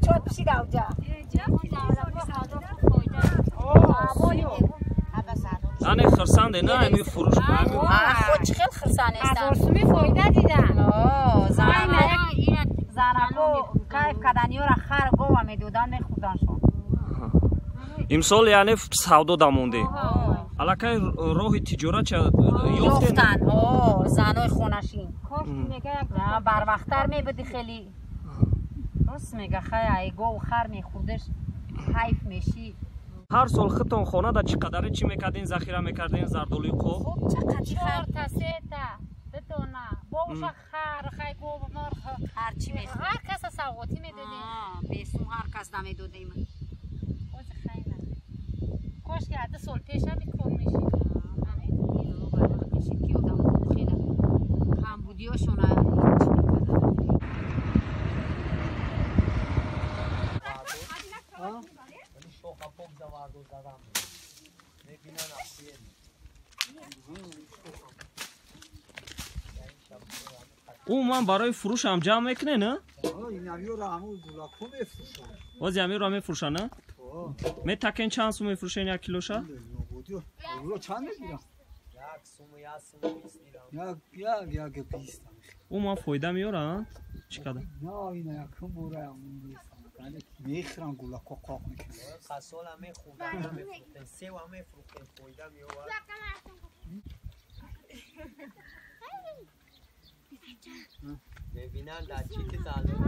Чот пишид авҷа. Ане хурсанде на ами фуруш. Худ чӣ хел хурсанд нестам. Ҳазор суми фоида дидан. Занако кайф кардан ёра хар гова медодан мехӯрданшон. Имсол яъне савдо дамонде. Аллакай роҳи тиҷорат ча ёфтен? Занои хонашин. Барвақттар мебуди хеле. Рост мега хай ай гов хар мехӯрдеш кайф мешӣ. Ҳар сол худтон хонада чӣ қадаре чӣ мекардин, захира мекардин зардолуи қоб? Чорта, сета, дутона. Боша хар, хай гов, мурғ. Ҳарчи мехӯрд. Ҳар каса савғотӣ медодем. Бесум ҳар кас намедодем. Ози хай на. Кош ки 2 сол пеш ҳами кор мешид. Барвақт мешид ки одам хеле камбудиёшона чӣ мекарданд. Умуман барои фурӯшам ҷамъ мекунед, на? Ози амиро мефурӯшанд, на? Метакен чанд сум мефурӯшен як килоша? Умуман фоида меёранд? Чӣ қадар? Мехӯрам гулако қоқ мекунам. Қасола мехӯрдам, мефурӯхтем, сева мефурӯхтем, фоида меовард. Мебинанд дар чӣ ки залол.